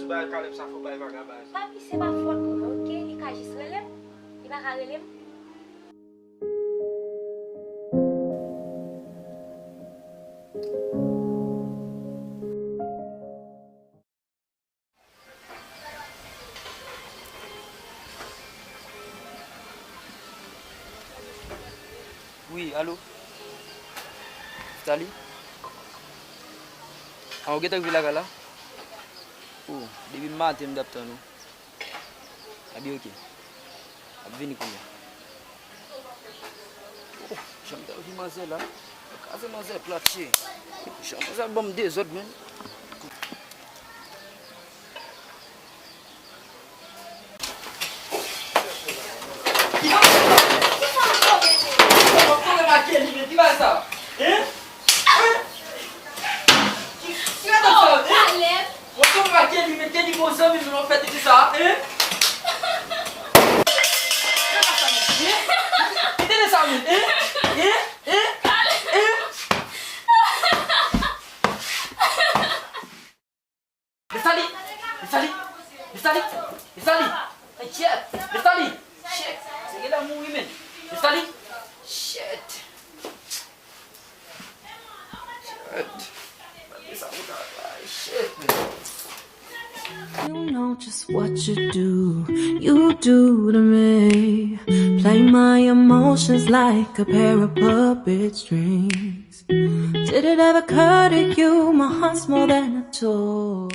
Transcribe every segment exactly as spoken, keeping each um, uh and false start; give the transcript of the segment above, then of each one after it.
Bay Caleb sa fò bay vagabaz. Papi, se pa fòt mwen, oke? Li ka jis rele m. Li pa ka rele m. Wi, alo? Vitali? A, ou gentan rive lakay la? O, depi maten m t ap tann ou. Abi, oke. M ap vini kounye a. O, jan m t anvi manzè la. Kraze manzè plat, che. Jan manzè ap ban m dezòd, menn. Ki bagay sa? Ki bagay sa? Hein? Hein? Ki, ki bagay sa? Hein? Mwen tonbe ak Kelly, men Kelly bon zanmi m, nou ap fè tete sa, hein? Kite sa, men, hein? Hein? Hein? Hein? Vestali! Vestali! Vestali! Vestali! Shit! Vestali! Shit! Se genlè mouri, men. Vestali! Shit! You know just what you do, you do to me. Play my emotions like a pair of puppet strings. Did it ever occur to you, my heart's more than a toy?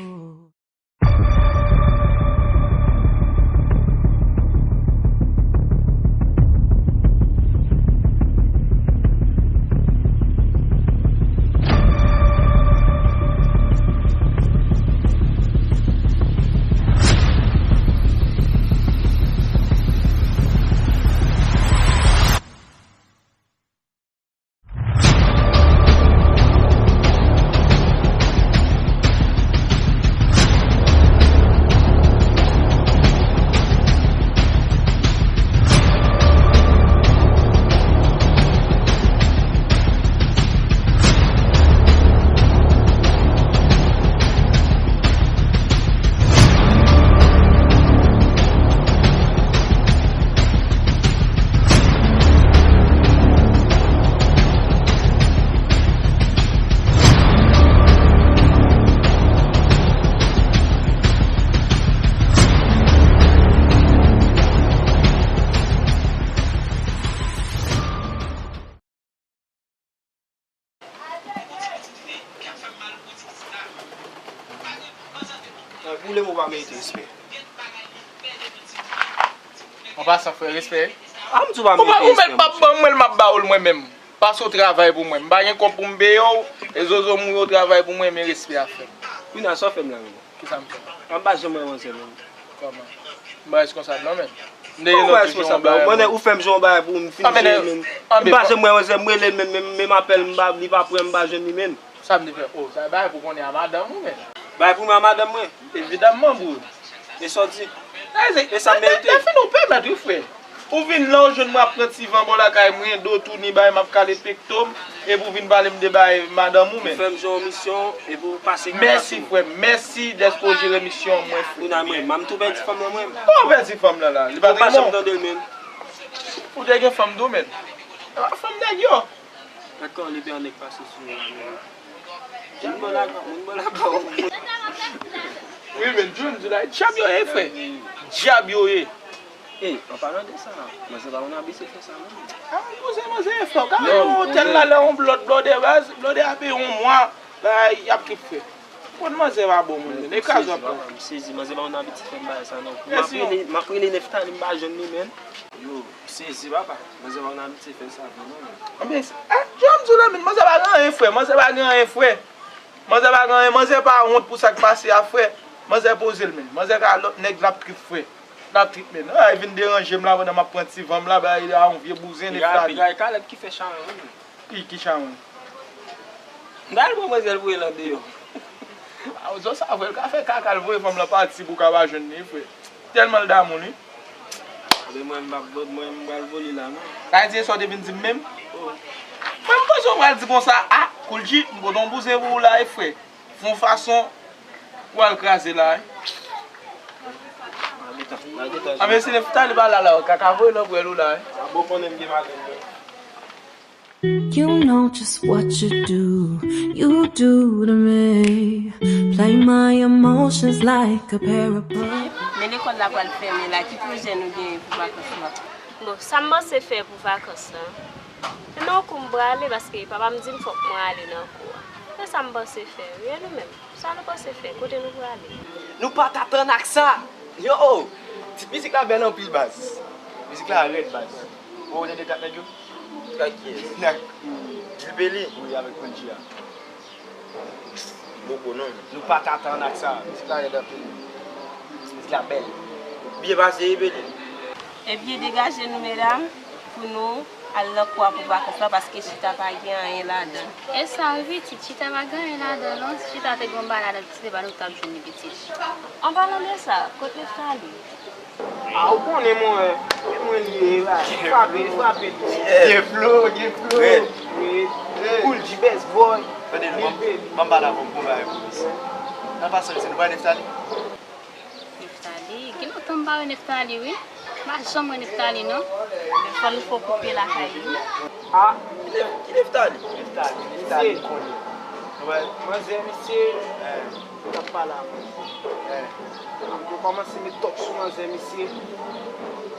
Ou le mo pa merite respè. An pasan, frè, respè. A, m di w pa merite respè, monchè. Ou mèt p ap ban mwen l, m ap ba ou l mwen menm. Pase w travay pou mwen. M pa gen kòb pou m peye w, e zozo m wi w travay pou mwen, men respè a, frè. Kounye a, sa w fè m la menm? Kisa m fè? M pa janm wè manzè menm. Kòman? M pa responsab non, men. M te gen lòt jou yon bagay. Ou fè m jwe yon bagay pou m fin jere menm. M pa janm wè manzè, m rele l menm, menm, menm apèl m pa, li pa pran, m pa jwenn li menm. Sa m te fè? O, sa bagay pou konnen a madanm ou, men. Bagay pou mwen a madanm mwen. Evidamman, bro. E sa w di? E sa m merite? Dèfini ou pèmèt wi, frè. Ou vin la, ou jwenn mwen ap pran ti van bò lakay mwen, do touni bay, m ap kale pekto m, epi ou vin pale m de bay madanm ou, men. Ou fè m jwe yon misyon, epi ou pase kaka sou mwen. Mèsi, frè m. Mèsi dèske w jere misyon an mwen, frè. Kounye a mwen, m tou pèdi fanm nan mwen. Kòman w pèdi fanm nan la? Li pa t renmen w? Ou pa janm tande l menm. Ou te gen fanm tou, men. E pa fanm nèg yo. Gad kòman lepe an nèg pase sou yo la, men. Moun bò lakay, moun bò lakay. Wi, men, John, di la, dyab yo ye, frè. Dyab yo ye. E, an palan de sa, manzè pa konn abitye fè sa, non. A, manzè, manzè, frè, w ka wè yon otèl la, lè yon blòdè, blòdè, baz, blòdè a peye yon mwa, la, y ap trip, frè. Konn manzè pa bon moun, men, e kaz w ap pran. M sezi, manzè pa konn abitye fè m bagay sa, non. M ap rele, m ap rele Neftali, m pa jwenn li, men. Yo, m sezi, papa. Manzè pa konn abitye fè sa vre non, men. Anben, a, John di w la, men, manzè pa gen anyen, frè. Manzè pa gen anyen, frè. Manzè pa gen anyen. Manzè pa wont pou sa k pase a, frè. Manzè poze l, men. Manzè ka lòt nèg l ap trip, frè. L ap trip, men. Ay, vin deranje m la pandan m ap pran ti van m la, bay a yon vye bouzen, Neftali. Piga, piga, e Caleb ki fè chawen, wi, men. Ki, ki chawen? M pral pran manzè l voye l andeyò. A, zò sa vre, l ka fè kaka, l voye fanm lan pati pou w ka pa jwenn li, frè. Tèlman l damou li. Ebyen, mwen, m p ap, mwen, m pral vole la, non. Sa vle di, e sa w te vin di m menm? O. Mwen, m panse w pral di konsa, a, Koulji, m pote yon bouzen pou ou la, e frè. Fè yon fason pou w al kraze la, wi. Nan gentan jwe. A, men si Neftali pa la, la, kaka voye nan pwèl ou la, wi. A, bon, konnen m gen madanm mwen. You know just what you do, you do to me. Play my emotions like a pair of puppets. Men lekòl la pral fèmen la, ki pwojè nou genyen pou vakans la? Bon, sa m panse fè pou vakans la? Se nan yon kou m prale, paske papa m di m fòk mwen ale nan kou a. Se sa m panse fè, wi, e nou menm? Sa nou panse fè? Kote nou prale? Nou pa t atann ak sa! Yo! Ti mizik la bèl anpil, baz. Mizik la rèd, baz. Ou tande tèt nèg yo? Ak kiyès? Nèg. Lil Beli? Wi, avèk Quenchie a. Boko non. Nou pa t atann ak sa. Mizik la rèd anpil. Mizik la bèl. Byen pase, Lil Beli. Ebyen, degaje nou, medam, pou nou al nan kou a pou vakans la, paske chita pa gen anyen ladan. E sa wi, pitit, chita pa gen anyen ladan, non. Si chita te gen yon bagay ladan, pitit, e pa nou t ap jwenn li, pitit. An palan de sa, kot Neftali? A, ou konnen, monchè, e mwen li ye, la. Frape, frape, pitit. Gen flow, gen flow. Wi. Koul G, best boy. Tande, non, ban m, ban m pale avè w, bon bagay, polis. Nan pase, se nou pa Neftali? Neftali? Gen lontan m pa wè Neftali, wi. M pa janm wè Neftali, non. Men fò nou fè yon kout pye lakay li. A, ki Nef-, ki Neftali? Neftali, Neftali, m konnen. Ou wè? Manzè, misye, eh, m t ap pale a manzè. Eh. M te kòmanse met tòk sou manzè, misye.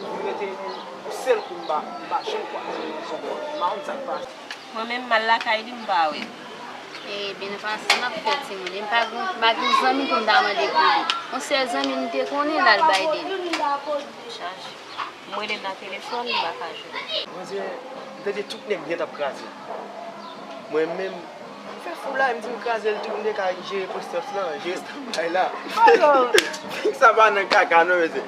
M rete yon sèl kou m pa, m pa janm kwaze l nan zòn nan. M pa konn sa k pase. Mwen menm, m al lakay li, m pa wè l. Ebyen, nan pase m ap fè timoun. E m pa gen, m pa gen zanmi pou m ta mande pou li. Yon sèl zanmi m te konnen, l al bay de. Chaje. M rele l nan telefòn, m pa ka jwenn li. Manzè, m tande tout nèg nèt ap kraze. Mwen menm, m fè fou la, m di m kraze l tou, m te ka jere prestans lan, jere standby la. Nèg sa pa nan kaka non, mesye.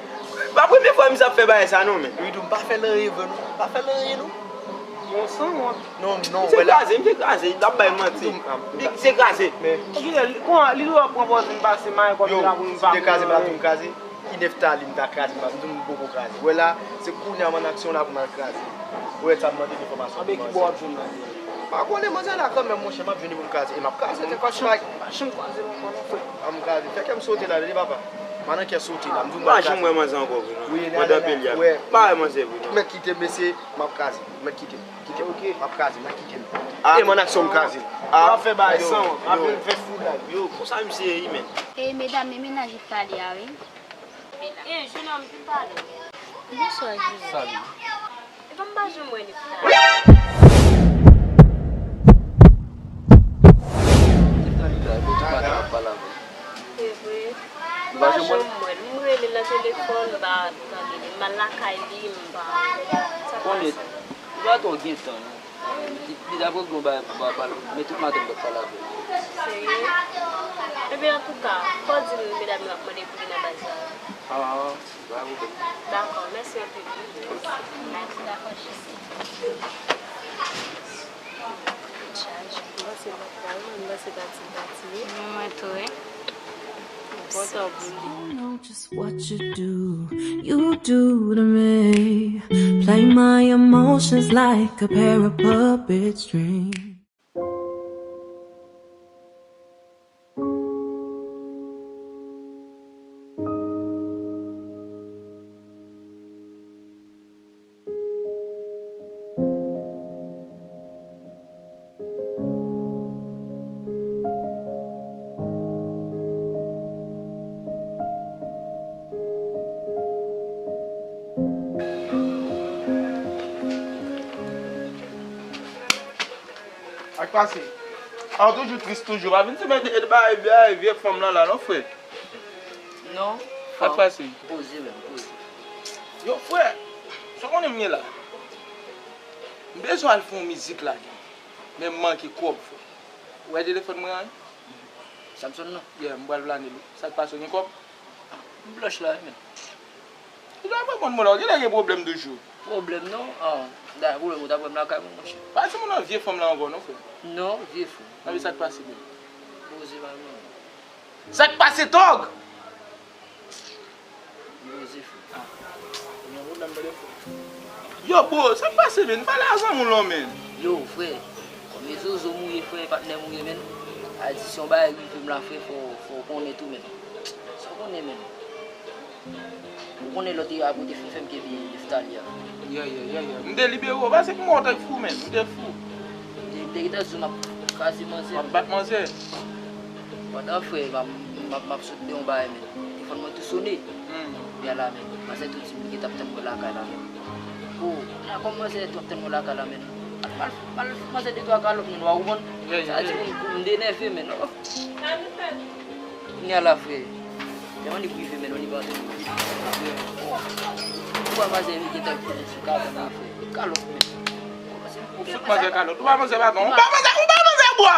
Pa premye fwa misye ap fè bagay sa non, men. Wi, tou, m pa fè l anyen vre non. M pa fè l anyen non. Yon sanwont. Non, non, misye kraze, misye kraze, l ap bay manti. Misye kraze. Men. Kounya, li dwe ap pran pòz li pase mayen kòm li la pou nou pa. Yo, si m te kraze, m pa tou m kraze. Ki Neftali m ta kraze, m pa, m di m poko kraze. Wè la, se kounye a m an aksyon la pou m al kraze. Ou wè sa m mande enfòmasyon pou manzè. Anben ki bò w ap jwenn manzè? Pa konnen manzè la kanmenm, monchè, m ap jwenn li pou m kraze. E m ap kraze, kèk pa chay. Pa janm kwaze manman non, frè. A m kraze. Fè kè m sote la, tande papa. M nan kè sote la, m di w m al kraze. Pa janm wè manzè ankò vre non. Wi, pandan peli a. M pa wè manzè vre non. Mèt kite m, mesye, m ap kraze. Mèt kite m. Kite m. Ok. M ap kraze, mèt kite m. E m an aksyon, m kraze. A. W ap fè bagay san, w ap vin fè fou la. Yo, konsa misye ye, men. E medam, men mennaj Neftali a, wi. E, jenòm, vin pale. Bonswa, Jezi. Salut. Epa m pa janm wè Neftali. Neftali la, epi tout maten m ap pale avè l. Se vre. M pa janm wè l. M rele l nan telefòn, m pa tande li. M al lakay li, m pa. Sa k pase? Konnen, li pa twò gen tan non. Li, li ta pral gen yon bagay pou papa l, men tout maten m t ap pale avè l. Serye? Ebyen, antouka, fò w di m medam yo ap mande pou li nan baz la. Ah, pa pwoblèm. Dakò, mèsi anpil. Mèsi, dakò, cheri. Chaj. M panse l ap pale, m panse l ap ti pati, wi. Mwen tou, wi. M kontan pou li. What you do, you do to me. Play my emotions like a pair of puppet strings. Ak pase. A, w toujou tris toujou. Pa vin di mwen de, de bagay, bagay vye fanm lan la non, frè. Non. Ak pase. Poze menm, poze. Yo, frè, sa w konnen m ye la? M bezwen al fè yon mizik la, men m manke kòb, frè. Ou wè telefòn mwen an? Samson nan? Yeah, m pral flane li. Sa k pase, w gen kòb? M blanch la, wi, men. Ou ta reponn mwen la, ou genlè gen pwoblèm toujou. Pwoblèm non? Ah, dayè pwoblèm ou ta pran m lakay mwen, monchè. Pa di moun nan vye fanm la ankò non, frè. Non, vye fanm. Anben sa k pase menm? Poze pa menm. Sa k pase, tòg? Poze, frè. Ah. Ou gen pwoblèm, tande, frè. Yo, bro, sa k pase, menm? Pale a zanmi w lan, menm. Yo, frè. Kòm e zozo m ou ye, frè, patnè m ou ye, menm. A di si yon bagay rive m la, frè, fò, fò w konnen tou, menm. Sa w konnen, menm. Ou konnen lòt a kote fin fè m kenbe Neftalya. Yeah, yeah, yeah, yeah. M te libere w, paske m wè w te fou, menn. M te fou. M te gentan di w m ap kraze manzè. M ap bat manzè. Pandan frè, m ap, m ap, m ap sot de yon bagay, menn. Telefòn mwen tou sone. M gen la, menn. Manzè tou di m li gentan ap tann mwen lakay la, menn. O, la kòm manzè tou ap tann mwen lakay la, menn. Al, al, al, manzè de twa kalòt, menn, w a konprann? Sa di m, m denève, menn. Kounye a la, frè. Lè w annik rive, menn, w annik antre. Ou wè manzè gentan kite sou kalòt, menn, frè. Kalòt, menn. Ou fout manzè kalòt. Ou ba manzè baton. Ou ba manzè, ou ba manzè bwa!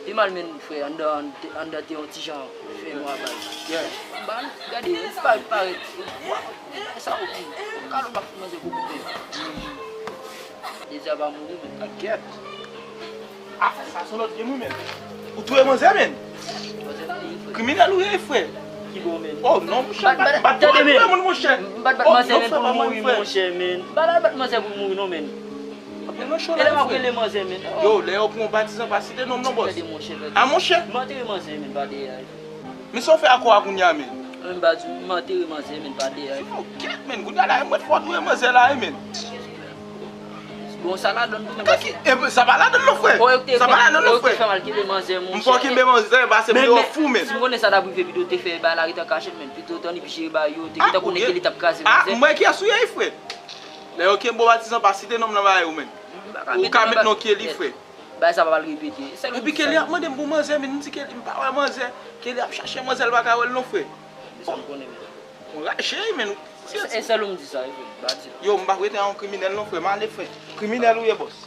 Pi mal, menn, frè, anndan, anndan te yon ti jan fè nwa bay. M ba, gade, li pa parèt. Sa ou di? Kalòt pa fout manzè kou koupe. Deza pa mouri, menn. Kèt. Ah, sa se lòt gen mwen, menn. Ou touye manzè, menn. Kriminèl ou ye, frè. Ki bon, menn? Oh non, monchè, bat, bat, bat, bat, bat, monchè. M bat, bat manzè, menn, pou l mouri, monchè, menn. M pa bat manzè pou l mouri, non, menn. E lè m ap rele manzè, menn. Yo, lè yo pran yon patizan, pa site non m non, bòs. Gade, monchè, gade. Ah, monchè. M antere manzè, menn, pa dèyè. Men sa w fè ak kò a kounye a, menn? Mwen m pa di w, m antere manzè, menn, pa dèyè. Yo, kèt, menn, kounye a la, mwen fò touye manzè la, wi, menn. Bon, sa ladann tou, menn, paske Sa pa ladann non, frè. Sa pa ladan non, frè. Fè mal kenbe manzè, monchè. M fò kenbe manzè, pase m te fè fou, menn. Si m konnen sa t ap rive, pito te fè bagay la rete an kachèt, menn. Pito te annik jere bagay yo, te gentan konnen Kelly t ap kraze manzè. Ah, mwen ki asouye, frè. Lè yo kenbe w patizan, pa site non m nan bagay yo, menn. Ou ka met non Kelly, frè. Bagay sa pa pral repete. Epi Kelly ap mande m pou manzè, menn, m di Kelly m pa wè manzè. Kelly ap chache manzè, l pa ka wè l non, frè. Sa m konnen, menn. Ou raje, menn. E sèl ou m di sa, wi, frè. M pa di l. Yo, m p ap rete ak yon kriminèl non, frè. M ale, frè. Kriminèl ou ye, bòs.